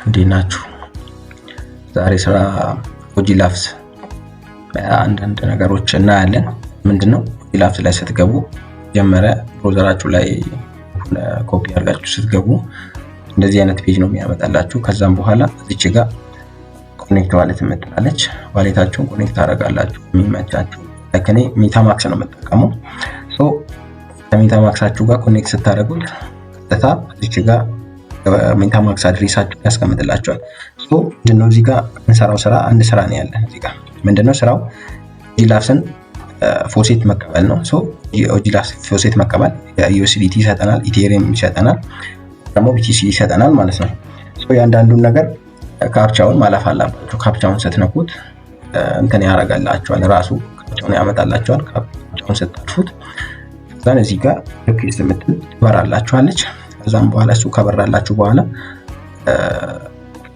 እንዴት ናችሁ? ዛሬ ስለ OG Labs አንዳንድ ነገሮች እናያለን። ምንድነው OG Labs ላይ ስትገቡ መጀመሪያ browser ኣችሁ ላይ ኮፒ አድርጋችሁ ስትገቡ እንደዚህ አይነት page ነው የሚያመጣላችሁ። ከዛም በኋላ እዚች ጋር connect wallet የምትላለች wallet ኣችሁን connect ታደርጋላችሁ። የሚመቻችሁ እኔ MetaMask ነው የምጠቀመው። So ከ MetaMask ኣችሁ ጋር connect ስታደርጉት ቀጥታ እዚች ጋር MetaMask address ኣችሁ ያስቀምጥላችኋል። So ምንድነው እዚህ ጋር የምንሰራው ስራ አንድ ስራ ነው ያለን። እዚህ ጋር ምንድነው ስራው? OG Labs ን faucet መቀበል ነው። So OG Labs faucet መቀበል USDT ይሰጠናል፣ Ethereum ይሰጠናል፣ ደግሞ BTC ይሰጠናል ማለት ነው። So የአንዳንዱን ነገር captcha ውን ማለፍ አለባችሁ። Captcha ውን ስትነኩት እንትን ያደርጋላችኋል፣ ራሱ captcha ውን ያመጣላችኋል። Captcha ውን ስታልፉት ከዛን እዚህ ጋር request የምትል ትበራላችኋለች። ከዛም በኋላ እሱ ከበራላችሁ በኋላ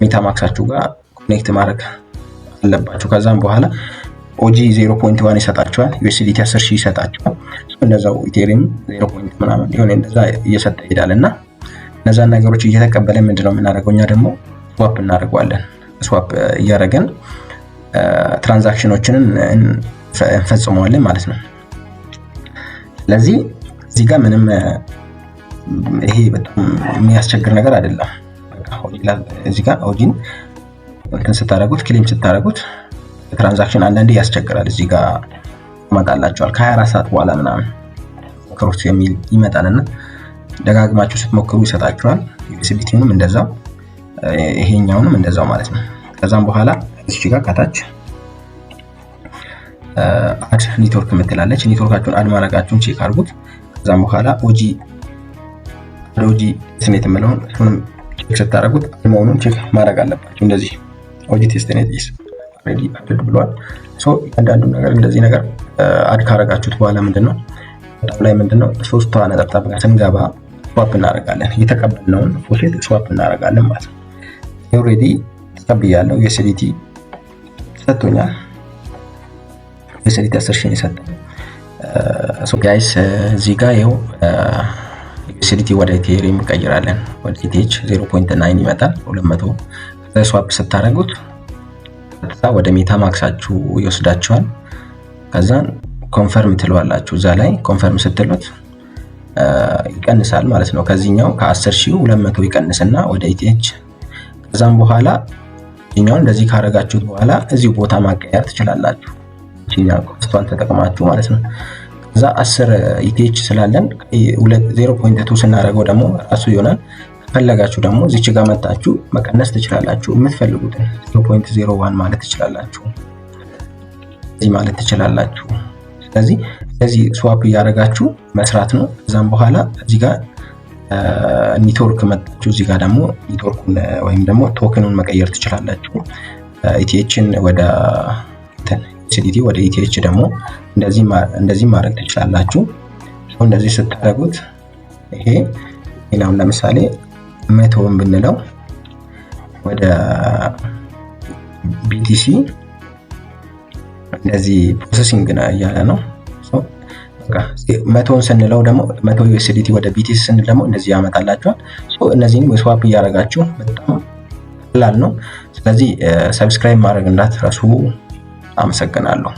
MetaMask ኣችሁ ጋር connect ማድረግ አለባችሁ። ከዛም በኋላ OG 0.1 ይሰጣችኋል። USDT 10 ሺህ ይሰጣችኋል። እንደዛው Ethereum 0. ምናምን የሆነ እንደዛ እየሰጠ ይሄዳል እና እነዛን ነገሮች እየተቀበለ ምንድነው የምናደርገው እኛ ደግሞ swap እናደርገዋለን። Swap እያደረገን transaction ኦችን እንፈጽመዋለን ማለት ነው። ስለዚህ እዚህ ጋር ምንም ይሄ በጣም የሚያስቸግር ነገር አይደለም። እዚህ ጋር OG ን እንትን ስታደርጉት፣ claim ስታደርጉት transaction አንዳንዴ ያስቸግራል። እዚህ ጋር ይመጣላችኋል፣ ከ24 ሰዓት በኋላ ምናምን ሞክሩት የሚል ይመጣልና ደጋግማችሁ ስትሞክሩ ይሰጣችኋል። USDT ውንም እንደዛው፣ ይሄኛውንም እንደዛው ማለት ነው። ከዛም በኋላ እዚህ ጋር ከታች add network የምትላለች፣ network ኣችሁን add ማድረጋችሁን check አድርጉት። ከዛም በኋላ OG testnet የምለውን እሱንም check ስታደርጉት መሆኑን check ማድረግ አለባችሁ። እንደዚህ OG testnet is already added ብሏል። So እያንዳንዱ ነገር እንደዚህ ነገር add ካረጋችሁት በኋላ ምንድነው በጣም ላይ ምንድነው ሶስቷ ነጠብጣብ ጋር ስንገባ swap እናደርጋለን። የተቀበልነውን faucet swap እናደርጋለን ማለት ነው። Already ተቀብያለሁ። USDT ሰጥቶኛል። USDT 10 ሺህ የሰጠኝ። So guys፣ እዚህ ጋር ይኸው USDT ወደ Ethereum እንቀይራለን። ወደ ETH 0.9 ይመጣል፣ 200። ከዛ swap ስታደርጉት ቀጥታ ወደ MetaMask ኣችሁ ይወስዳችኋል። ከዛን confirm ትለዋላችሁ። እዛ ላይ confirm ስትሉት ይቀንሳል ማለት ነው። ከዚህኛው ከ10 ሺህ 200 ይቀንስና ወደ ETH። ከዛም በኋላ ይኛውን እንደዚህ ካረጋችሁት በኋላ እዚሁ ቦታ ማቀየር ትችላላችሁ። ይችኛው ኮስቷን ተጠቅማችሁ ማለት ነው። ከዛ 10 ETH ስላለን 0.2 ስናደርገው ደግሞ ራሱ ይሆናል። ከፈለጋችሁ ደግሞ እዚች ጋር መጣችሁ መቀነስ ትችላላችሁ። የምትፈልጉትን 0.01 ማለት ትችላላችሁ። እዚህ ማለት ትችላላችሁ። ስለዚህ እንደዚህ swap እያደረጋችሁ መስራት ነው። ከዛም በኋላ እዚህ ጋር ኔትወርክ መጣችሁ፣ እዚህ ጋር ደግሞ ኔትወርኩን ወይም ደግሞ token ኑን መቀየር ትችላላችሁ። ETH ን ወደ USDT፣ ወደ ETH ደግሞ እንደዚህ ማድረግ ትችላላችሁ። እንደዚህ ስታደርጉት ይሄ አሁን ለምሳሌ 100ውን ብንለው ወደ BTC እንደዚህ processing እያለ ነው። 100ን ስንለው ደግሞ 100 USDT ወደ BTC ስንል ደግሞ እንደዚህ ያመጣላችኋል። እነዚህንም swap እያደረጋችሁ በጣም ቀላል ነው። ስለዚህ subscribe ማድረግ እንዳትረሱ። አመሰግናለሁ።